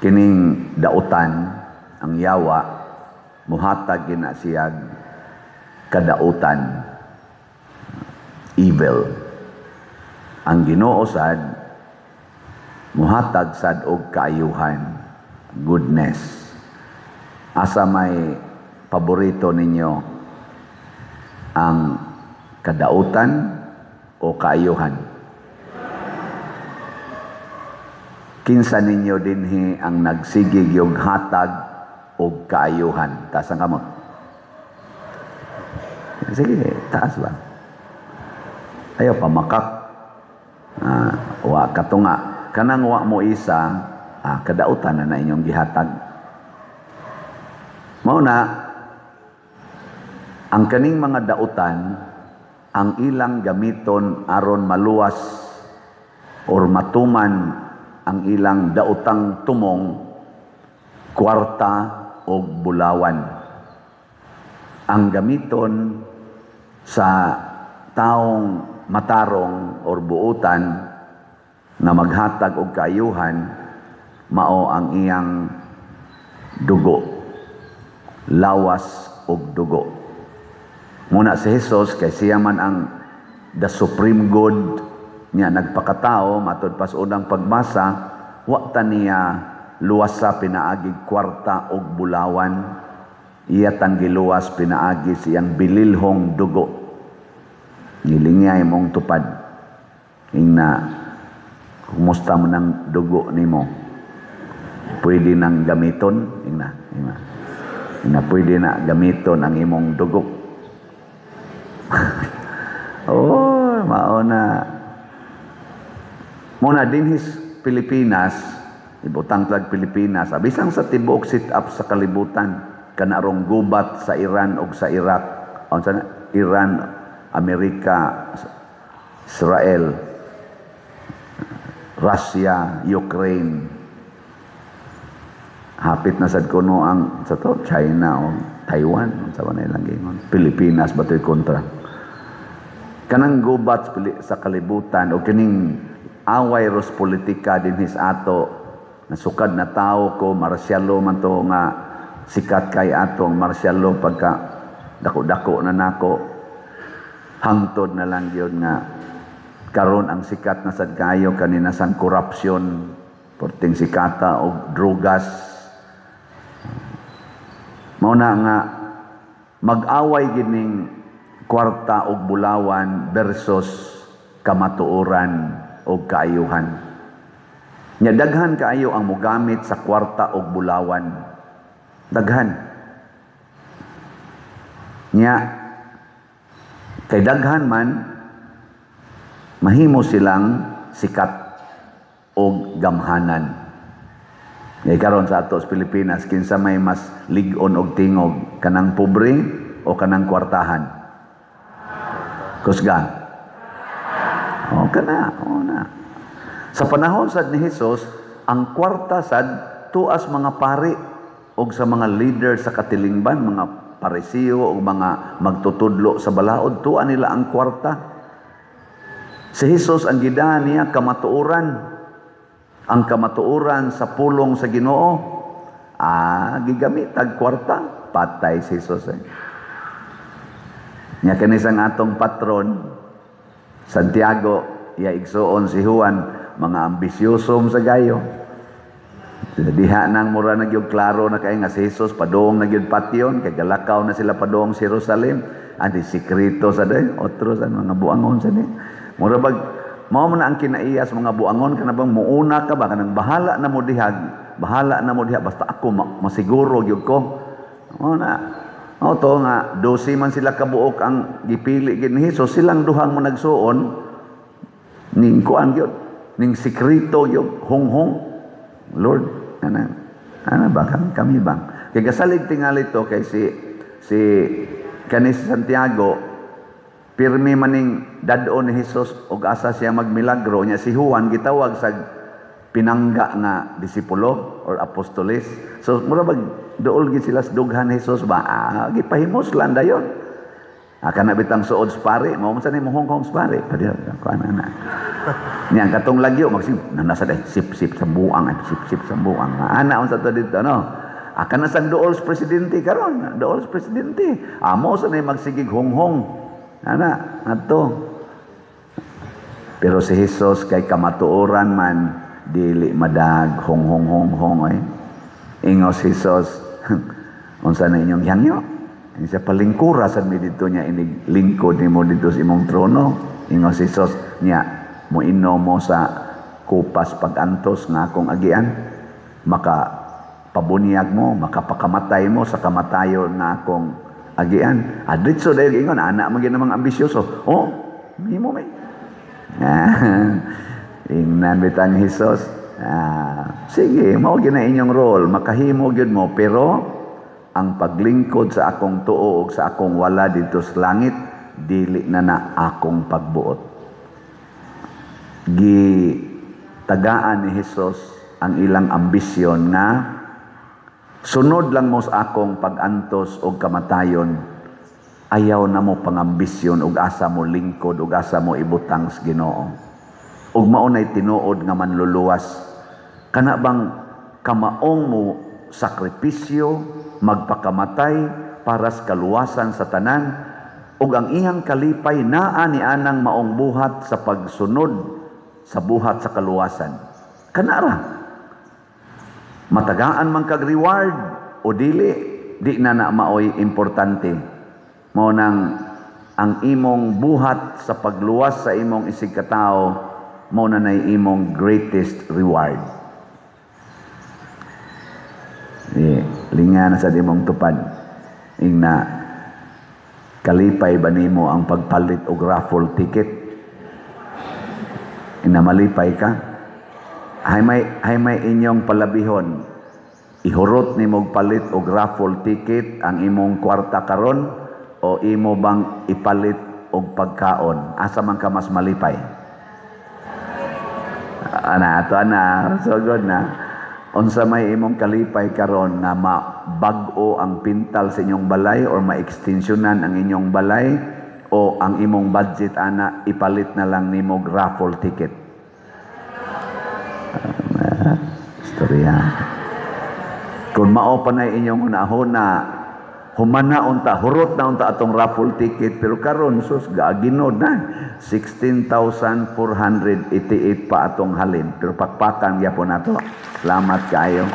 Kining dautan, ang yawa, muhatag gina siyag kadautan, evil. Ang Ginoo sad muhatag sad og kaayuhan, goodness. Asa may paborito ninyo, ang kadautan o kaayuhan? Kinsa ninyo dinhi ang nagsigig yung hatag og kaayuhan? Taas ang kamot. Sige, taas ba? Ayaw pamakak. Wa katunga. Kanang wa mo isa, kadautan na na inyong gihatag. Mao na, ang kaning mga dautan, ang ilang gamiton aron maluwas or matuman ang ilang dautang tumong, kwarta o bulawan. Ang gamiton sa taong matarong or buutan na maghatag og kaayuhan, mao ang iyang dugo, lawas og dugo. Muna si Jesus, kay siya man ang the supreme good niya, nagpakatao, matud pas unang pagbasa, wa ta niya luwas sa pinaagi kwarta og bulawan. Iya tang giluwas pinaagi siyang bililhong dugo. Gilingay mong tupad. Ingna, kumusta man ang dugo nimo? Pwede nang gamiton? Ingna, ingna. Ingna, pwede na gamiton ang imong dugo. Oh, mao na. Muna dinhi sa Pilipinas, ibutang tlag Pilipinas, abisan sa tibuok sit up sa kalibutan, kanarong gubat sa Iran og sa Iraq, unsa na, Iran, Amerika, Israel, Russia, Ukraine. Hapit na sad kuno ang sa to China o Taiwan, unsa ba na ilang giingon. Pilipinas ba to'y kontra? Kanang gubat sa kalibutan o kining away ros politika dinhi sa ato, nasukad na tao ko, martial law man to nga sikat kay atong martial law pagka dako-dako na nako, hangtod na lang gyud nga karon ang sikat na sad kayo kanina sang korupsyon, porting sikata og drugas. Mao na nga mag-away gining kwarta og bulawan versus kamatuoran og kaayuhan. Nya daghan kaayo ang mogamit sa kwarta og bulawan. Daghan. Nya kay daghan man, mahimo silang sikat og gamhanan. Ngay karon sa ato sa Pilipinas, kinsa may mas lig-on og tingog, kanang pobre o kanang kwartahan? Kusga. O kana, o na. Sa panahon sad ni Hesus, ang kwarta sad tuas mga pari og sa mga leader sa katilingban, mga Parisiyo o mga magtutudlo sa balaod, tuwa nila ang kwarta. Si Hesus, ang gidahan niya kamatuoran. Ang kamatuoran sa pulong sa Ginoo. Gigamit ang kwarta. Patay si Hesus eh. Nya kani sang atong patron Santiago, iya igsuon si Juan, mga ambisyoso sa gayo. Diha nang mura na gyud klaro na kay nga si Jesus padung na gyud patyon kay galakaw na sila padung sa Jerusalem. Anti sikreto sa day, otro sa mga buangon sa day. Mura bag mao man na ang kinaiya sa mga buangon, kana bang muuna ka ba, kanang bahala na mo dihag, bahala na mo diha, basta ako masiguro gyud ko. Mao na. Mao to nga 12 man sila kabuok ang gipili gid ni Jesus, silang duhang mo nagsuon ning kuan gyud, ning sikreto gyud, honghong. Lord, ana ana ba kami, kami bang? Kay gasalig tingali to kay si kani si Santiago, pirmi maning dad-on ni Jesus og asa siya magmilagro. Nya si Juan gitawag sa pinangga nga disipulo or apostoles. So mura bag duol gid sila sa dughan ni Jesus ba? Gipahimos lang dayon. Kana bitang suod sa pari, mao man sa nimo honghong sa pari. Pwede kuan na. Niya katong lagyo magsig nasa day sip-sip sa buang ay sip-sip sa buang. Ana unsa to dito, no? Aka na sang dool sa presidente karon, dool sa presidente. Amo sa nay magsigig honghong. Ana, adto. Pero si Jesus kay kamatuoran man, dili madag honghong honghong ay. Ingos Jesus, unsa na inyong gihangyo? Siya palingkura sad mi dito niya inig lingkod nimo dito sa imong trono. Ingos Jesus niya, moinom mo sa kupas pag-antos nga akong agian, maka pabunyag mo, makapakamatay mo sa kamatayon nga akong agian. Adritso dahil ingon, anak mo namang ambisyoso. Oh, himo may. Ingnan bitang Jesus. Ah, sige, mao gyud na inyong role, makahimo gyud mo, pero ang paglingkod sa akong tuo ug sa akong wala dito sa langit dili na na akong pagbuot. Gitagaan ni Jesus ang ilang ambisyon nga sunod lang mo sa akong pag-antos og kamatayon, ayaw na mo pangambisyon og asa mo lingkod og asa mo ibutang sa Ginoo. Ug mao nay tinuod nga manluluwas. Kana bang kamaong mo sakripisyo, magpakamatay para sa kaluwasan sa tanan, ug ang iyang kalipay naa ni anang maong buhat sa pagsunod sa buhat sa kaluwasan. Kanara. Matagaan man kag reward o dili, di na na maoy importante. Mao nang ang imong buhat sa pagluwas sa imong isig katao, mao na nay imong greatest reward. Eh, linga na sa imong tupad. Ingna kalipay ba nimo ang pagpalit og raffle ticket? Ina malipay ka? Hay may inyong palabihon. Ihurot nimo og palit og raffle ticket ang imong kwarta karon o imo bang ipalit og pagkaon? Asa man ka mas malipay? Ana ato ana, so good na. Unsa may imong kalipay karon nga mabag-o ang pintal sa inyong balay or ma-extensyonan ang inyong balay o ang imong budget ana ipalit na lang nimo og raffle ticket? Istorya. Kung mao pa na inyong hunahuna, humana unta, hurot na unta atong raffle ticket, pero karon sus gaaginod na 16,488 pa atong halin, pero pakpakan gyapon nato. Salamat kaayo.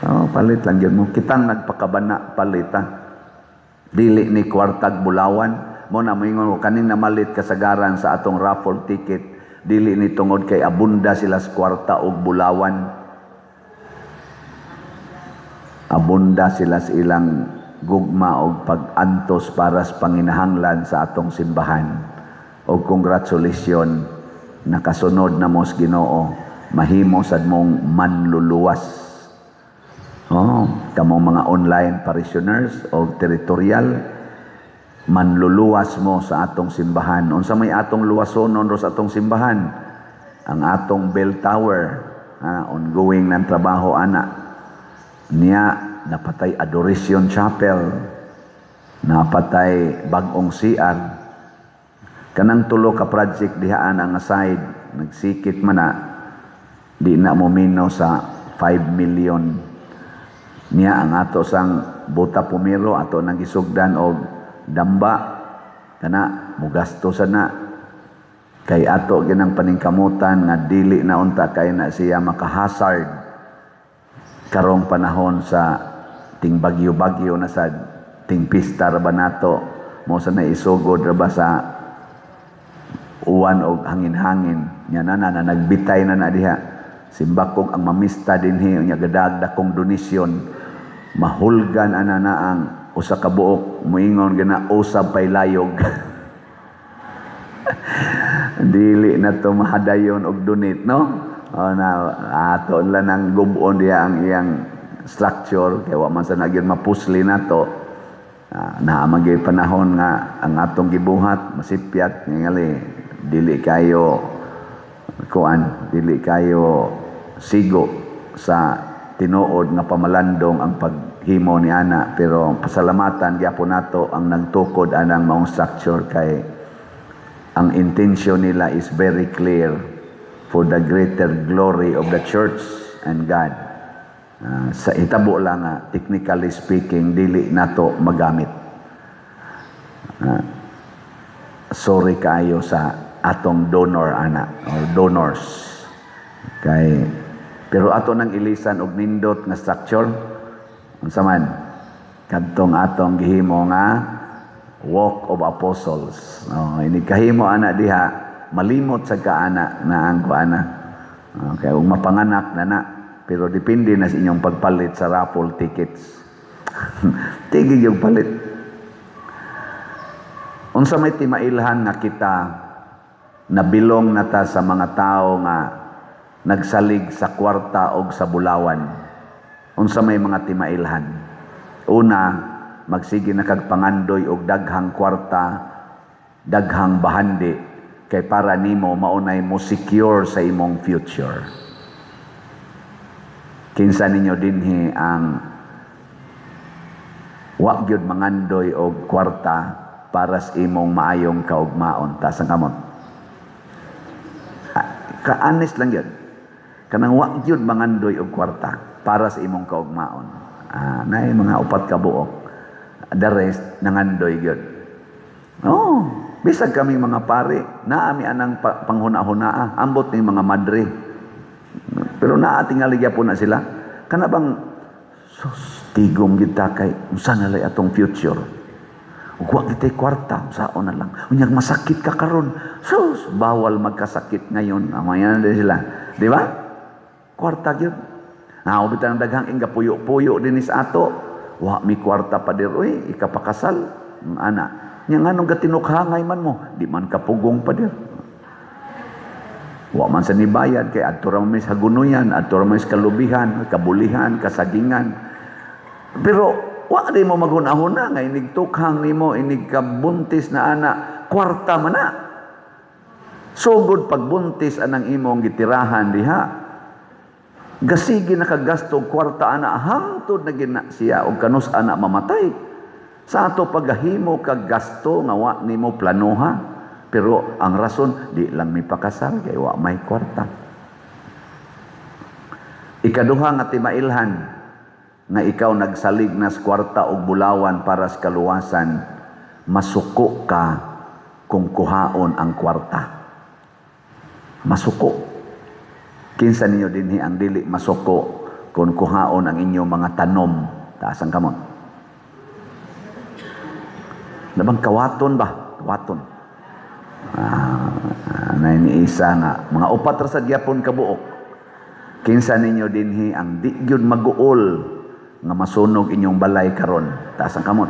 Oh, palit lang gyud mo. Kitang nagpakabana palit ha. Dili ni kwartag bulawan mo na moingon ko kaning namalit kasagaran sa atong raffle ticket, dili ni tungod kay abunda sila sa kwarta og bulawan. Abunda sila sa ilang gugma og pag-antos para sa panginahanglan sa atong simbahan. Og congratulations, nakasunod na mo sa Ginoo, mahimo sad mong manluluwas. Oh, kamong mga online parishioners o territorial, manluluwas mo sa atong simbahan. Unsa may atong luwasonon ro sa atong simbahan? Ang atong bell tower, ongoing ng trabaho ana. Niya napatay Adoration Chapel, napatay bagong CR. Kanang tulo ka project dihaan ang aside, nagsikit man na, di na mo mino sa 5 million. Niya ang ato sang buta pumiro, ato nang gisugdan og damba, kana mugasto sa na. Kay ato ginang paningkamutan nga dili na unta kay na siya makahazard karong panahon sa ting bagyo-bagyo na sa ting pista ra ba nato, mo sa naisugod ra ba sa uwan og hangin-hangin. Nya na na, na nagbitay na na diha. Simbakog ang mamista dinhi nya gadag dakong donasyon, mahulgan ana na ang usa ka buok, moingon gina usab pay layog. Dili na to mahadayon og donate, no? O na ato lang ang gubon diha ang iyang structure kay wa man sa nagyud mapusli nato. Naa man gyud panahon nga ang atong gibuhat masipyat ngali dili kayo kuan, dili kayo sigo sa tinuod nga pamalandong ang paghimo ni ana, pero pasalamatan gyapon nato ang nagtukod anang maong structure kay Ang intention nila is very clear, for the greater glory of the church and God. Sa itabo lang nga, technically speaking, dili nato magamit. Sorry kaayo sa atong donor ana or donors. Kay pero ato nang ilisan og nindot nga structure. Unsa man kadtong atong gihimo nga Walk of Apostles. Oh, ini kahimo ana diha, malimot sa kaana na ang kuana. Okay, ug mapanganak na na. Pero depende na sa inyong pagpalit sa raffle tickets. Tigil yung palit. Unsa may timailhan nga kita nabilong na ta sa mga tao nga nagsalig sa kwarta og sa bulawan? Unsa may mga timailhan? Una, magsige na kag pangandoy og daghang kwarta, daghang bahandi, kay para nimo maunay mo secure sa imong future. Kinsa ninyo dinhi ang wa gyud mangandoy og kwarta para sa imong maayong kaugmaon? Taas ang kamot. Ah, ka-honest lang yun. Kanang wa gyud mangandoy og kwarta para sa imong kaugmaon. Ah, naay mga upat ka buok. The rest nangandoy gyud. Oh, bisag kami mga pare, naami anang panghuna-hunaa, ambot ni mga madre. Pero naa tingali gyapon na sila. Kana bang sus, tigom gid ta kay unsa na lay atong future? Ug wa kitay kwarta, unsaon na lang? Unyag masakit ka karon. Sus, bawal magkasakit ngayon. Amayan din sila. Di ba? Kwarta gyud. Ah, bitan ang daghang inga puyo-puyo dinhi sa ato. Wa mi kwarta pa dir, uy, ikapakasal. Ana. Nya nganong gatinukhangay man mo? Di man kapugong pa dir. Wa man sa nibayad kay adto ra man sa gunuyan, adto ra man sa kalubihan, kabulihan, kasagingan. Pero wa di mo maghuna-huna nga inig tukhang nimo, inig kabuntis na ana, kwarta man na. Sugod pagbuntis anang imong gitirahan diha. Gasigi nakagasto og kwarta ana hangtod na gina siya og kanus ana mamatay. Sa ato paghimo kag gasto nga wa nimo planoha. Pero ang rason, di lang mi pakasal kay wa may kwarta. Ikaduha nga timailhan nga ikaw nagsalig nas kwarta og bulawan para sa kaluwasan, masuko ka kung kuhaon ang kwarta. Masuko. Kinsa ninyo dinhi ang dili masuko kung kuhaon ang inyong mga tanom? Taas ang kamot. Nabang kawaton ba? Kawaton. Ah, na ni isa nga mga upat ra sa gyapon kabuok. Kinsa ninyo dinhi ang di gyud maguol nga masunog inyong balay karon? Taas ang kamot.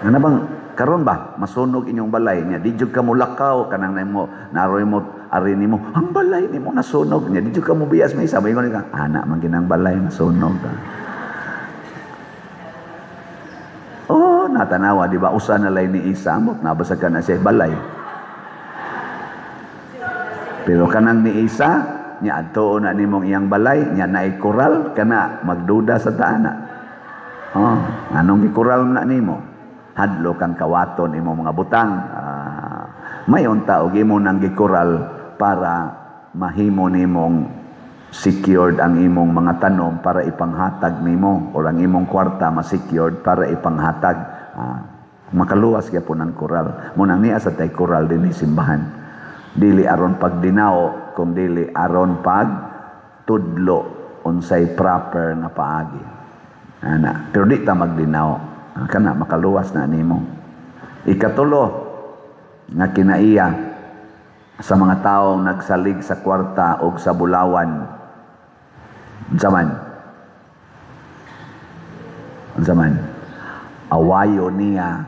Nga bang karon ba masunog inyong balay nya di jud ka mulakaw, kanang nimo naroy mo ari nimo ang balay nimo nasunog, nya di jud ka mo biyas may isa, moingon ka, "Ana man ginang balay nasunog." Oh, natanawa di ba, usa na lay ni isa amot nabasag ka na siya balay. Pero kanang ni isa nya adto na nimong iyang balay nya naay koral, kana magduda sa taana. Oh, anong gikoral na nimo? Hadlo kang kawaton imong mga butang. May unta og imo nang gikoral para mahimo nimong secured ang imong mga tanom para ipanghatag nimo, or ang imong kwarta ma-secured para ipanghatag. Makaluwas gyapon ang koral. Munang niya sa tay koral dinhi simbahan. Dili aron pagdinao, kung dili aron pag tudlo unsay proper nga paagi. Ana, pero di ta magdinao. Kana makaluwas na nimo. Ikatulo nga kinaiya sa mga taong nagsalig sa kwarta og sa bulawan. Unsa man? Unsa man? Awayo niya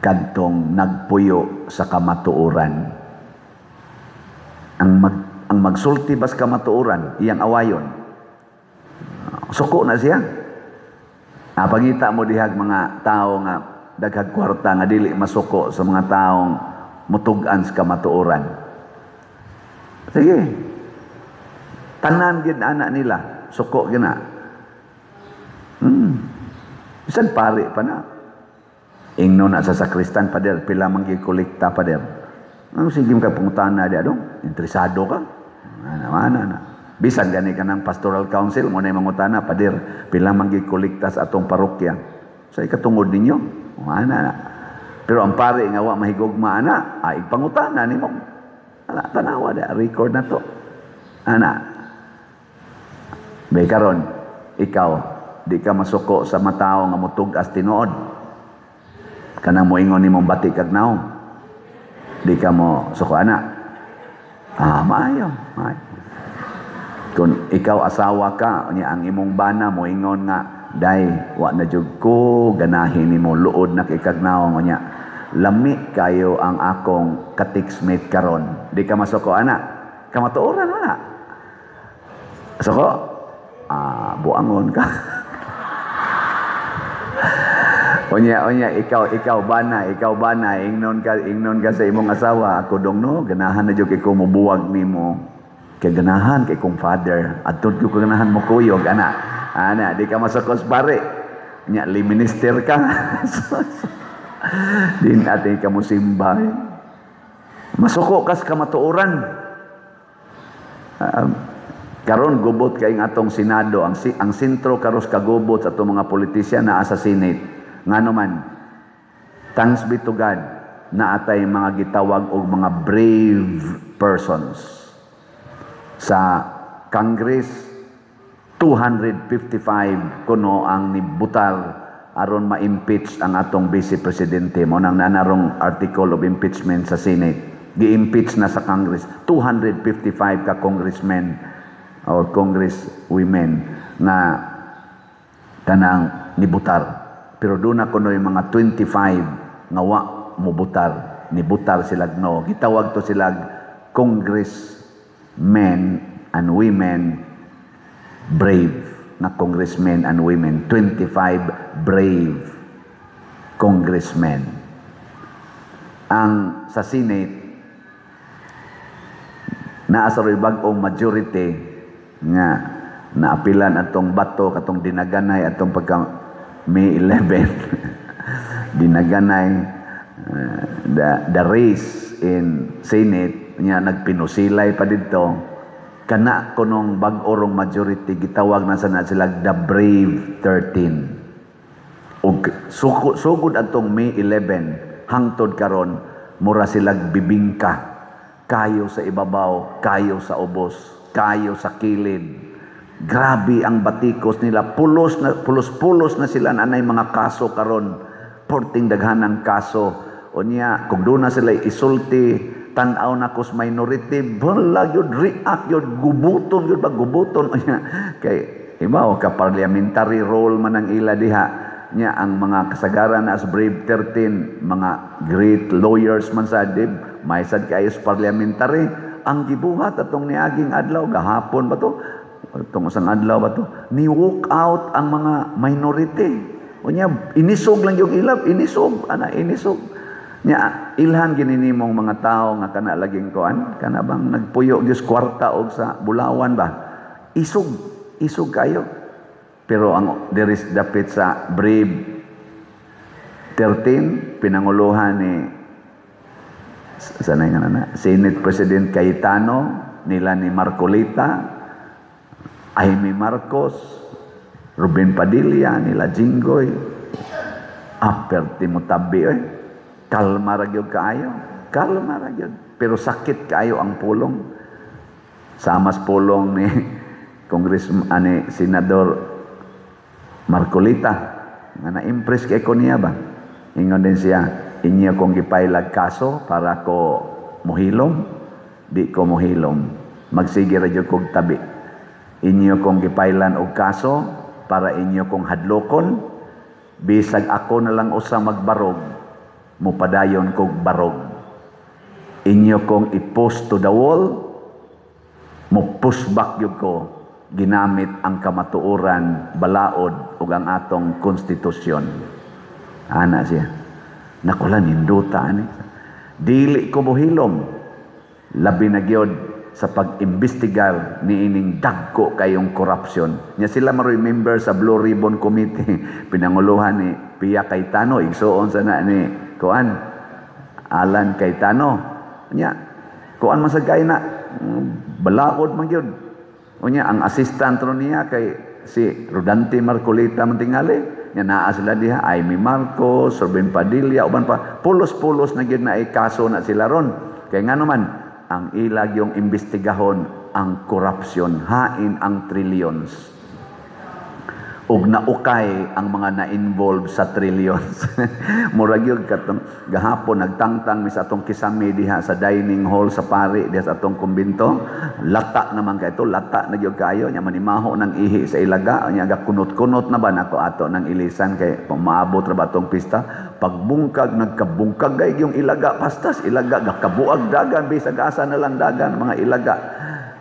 kadtong nagpuyo sa kamatuoran. Ang magsulti bas kamatuoran, iyang awayon. Suko na siya. Pangita mo dihag mga tao nga daghag kwarta nga dili masuko sa mga taong mutug-an sa kamatuoran. Sige. Tanan gid ana nila, suko gina. Bisan pare pa na. Ingno na sa sakristan, pader, pila man gi kolekta, pader. Ano, sige ka pangutana di adong? Interesado ka? Ana, ana, ana. Bisan gani ka ng pastoral council, mo na yung mangutana, "Pader, pila man kolekta sa atong parokya?" Sa ikatungod ninyo? Ana, ana. Pero ang pare nga wa mahigugma ana, ay pangutana nimo. Ana, tanawa da, record na to. Ana. Bay karon, ikaw, di ka masuko sa matao nga mutug-as tinuod. Kanang moingon nimong bati kag naong. Di ka mo suko ana. Ah, maayo, maayo. Kung ikaw asawa ka, unya ang imong bana moingon nga, "Day, wa na jud ko ganahin nimo, luod na kay kag naong, unya lami kayo ang akong ka-textmate karon." Di ka masuko ana. Kamatuoran wala. Suko? Ah, buangon ka. Unya, unya, ikaw bana, ikaw bana, ingnon ka sa imong asawa, "Ako dong no, ganahan na jud kay ko mobuwag nimo. Kay ganahan kay kong father, adto ko ganahan mo kuyog ana." Ana, di ka masukos pare. Nya li minister ka. Di natin ka mo simba. Eh. Masuko kas kamatuoran. Karon gubot kay atong Senado, ang sentro karos kagubot sa atong mga politisyan naa sa Senate. Ngano man, thanks be to God, naatay mga gitawag og mga brave persons. Sa Congress, 255 kuno ang nibutar aron ma-impeach ang atong vice presidente mo nang nanarong article of impeachment sa Senate. Gi-impeach na sa Congress, 255 ka congressmen or congresswomen nga kanang nibutar. Pero doon na kuno yung mga 25 nga wa mubutar, nibutar sila no. Gitawag to sila congressmen and women, brave na congressmen and women, 25 brave congressmen. Ang sa Senate, naa sa bag-ong majority nga naapilan atong Bato katong dinaganay atong pagka May 11, dinaganay the race in Senate nya, nagpinusilay pa didto. Kana kunong bag-o rong majority, gitawag na sa na sila the Brave 13. Ug sugod atong May 11 hangtod karon, mura sila bibingka, kayo sa ibabaw, kayo sa ubos, kayo sa kilid. Grabe ang batikos nila, pulos na pulos-pulos na sila, anay mga kaso karon, porting daghanang kaso. Unya kung doon na sila isulti, tan-aw na kus minority, bala yun, react yun, gubuton yun ba, gubuton. Unya kay ibaw ka parliamentary role man ang ila diha nya. Ang mga kasagaran as Brave 13, mga great lawyers man sa dib, may sad kayo sa parliamentary. Ang gibuhat atong niaging adlaw, gahapon ba to, atong usang adlaw ba to, ni walk out ang mga minority. Unya inisog lang yung ilab, inisog ana, inisog nya. Ilhan gini nimong mga tao nga kana laging kuan, kana bang nagpuyo gyud kwarta og sa Bulawan ba, isog isog kayo. Pero ang there is dapit sa Brave 13, pinanguluhan ni sanay nga na Senate President Cayetano, nila ni Marcoleta, Imee Marcos, Robin Padilla, nila Jinggoy. Aperti mo tabi oy. Kalma ra gyud kaayo. Kalma ra gyud. Pero sakit kaayo ang pulong. Samas pulong ni Congress ani Senador Marcoleta nga na-impress kay ko niya ba. Ingon din siya, "Inyo kong gipailag kaso para ko muhilom, di ko muhilom. Magsige ra jud kog tabi. Inyo kong gipailan og kaso para inyo kong hadlokon, bisag ako na lang usa magbarog, mupadayon kog barog. Inyo kong i-post to the wall, mo push back gyud ko ginamit ang kamatuoran, balaod ug ang atong konstitusyon." Ana siya. Nakula ninduta ani. Dili ko mohilom, labi na gyud sa pag-imbestigar niining dagko kayong korupsyon. Nya sila maroy member sa Blue Ribbon Committee, pinanguluhan ni Pia Cayetano, igsuon sa na ni kuan Alan Cayetano. Nya kuan man sa kay na balaod man gyud. Unya ang assistant ro niya kay si Rodante Marcoleta man tingali. Nya naa sila diha, Imee Marcos, Robin Padilla, uban pa, pulos-pulos na gyud na ay kaso na sila ron. Kay ngano man ang ila yung imbestigahon ang korupsyon, hain ang trillions. Ug naukay ang mga na-involve sa trillions. Murag yun katong gahapon nagtangtang mi sa atong kisame diha sa dining hall sa pari diha sa atong kumbinto. Lata naman kay ito, lata na gyud kayo nya, manimaho ng ihi sa ilaga nya, kunot-kunot na ba nako ato ng ilisan kay maabot ra ba atong pista. Pagbungkag, nagkabungkag gay yung ilaga, pastas ilaga gakabuag dagan, bisag asa na lang dagan mga ilaga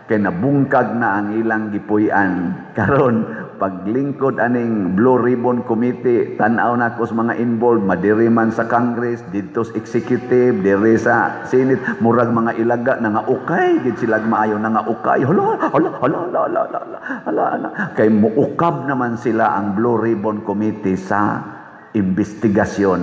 kay nabungkag na ang ilang gipuy-an. Karon paglingkod aning Blue Ribbon Committee, tan-aw na ko sa mga involved, madiri man sa Congress, didto sa executive, diri sa Senate, murag mga ilaga na nga ukay gid sila maayo na nga ukay. Hala, hala, hala, hala, hala, hala, hala, hala. Kay muukab naman sila ang Blue Ribbon Committee sa investigasyon.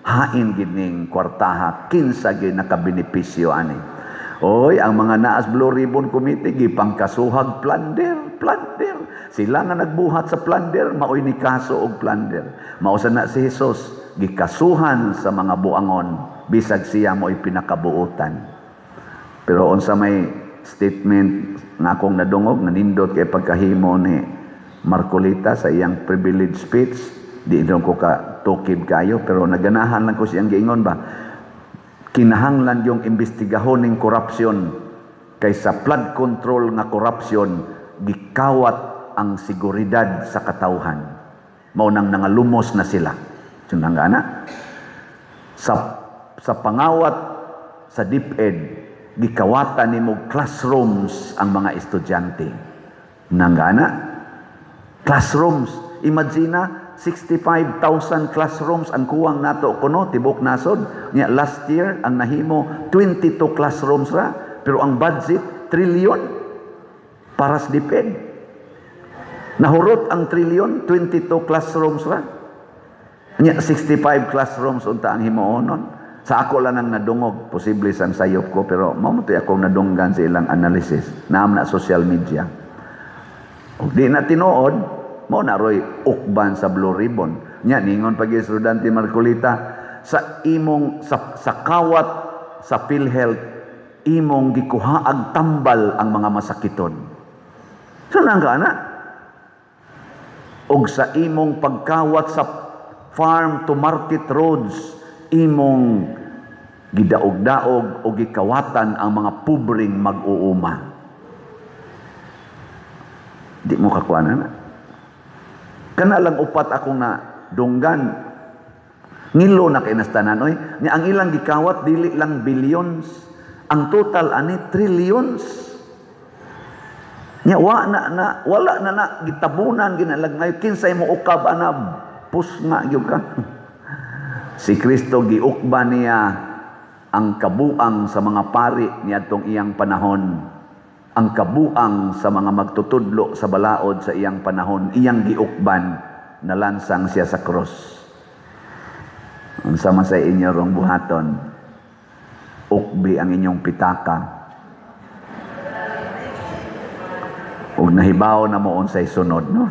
Hain gid ning kwartaha, kinsa gid nakabenepisyo ani. Oy, ang mga naas Blue Ribbon Committee gipangkasuhag plunder, plunder. Sila nga nagbuhat sa plunder, maoy ni kaso og plunder. Mao sa na si Jesus gikasuhan sa mga buangon bisag siya mo'y pinakabuutan. Pero unsa may statement nga akong nadungog nga nindot kay pagkahimo ni Marcoleta sa iyang privilege speech, di ko ka tukib kayo, pero naganahan lang ko siyang giingon ba, kinahanglan yung imbestigahon ning korupsyon kay sa flood control nga korupsyon gikawat ang seguridad sa katawhan, mao nang nangalumos na sila. Sundan na sa pangawat sa DepEd, gikawatan nimo classrooms ang mga estudyante nangana classrooms. Imagine na 65,000 classrooms ang kuwang nato kuno tibok nasod. Nya last year ang nahimo 22 classrooms ra, pero ang budget trillion para sa DepEd. Nahurot ang trillion, 22 classrooms ra. Nya 65 classrooms unta ang himuonon. Sa ako lang ang nadungog, posible sang sayop ko, pero mao mo akong nadunggan sa ilang analysis. Naam na social media. Ug di na tinuod, mao na roy ukban sa Blue Ribbon. Nya ningon pag Rodante Marcoleta sa imong sa kawat sa PhilHealth, imong gikuhaag tambal ang mga masakiton. So nang ka na? Og sa imong pagkawat sa farm to market roads, imong gidaog-daog o gikawatan ang mga pobreng mag-uuma. Di mo kakuha na. Kana lang upat akong na dunggan. Ngilo na kay nastanan oy. Nya ang ilang gikawat dili lang billions. Ang total ani trillions. Nya wa na na wala na na gitabunan ginalag ngayon kinsay mo ukab ana, pusnga gyud ka. Si Kristo giukba niya ang kabuang sa mga pari niadtong iyang panahon, ang kabuang sa mga magtutudlo sa balaod sa iyang panahon, iyang giukban, nalansang siya sa krus. Unsa man sa inyo rong buhaton, ukbi ang inyong pitaka. Ug nahibaw na mo unsay sunod, no?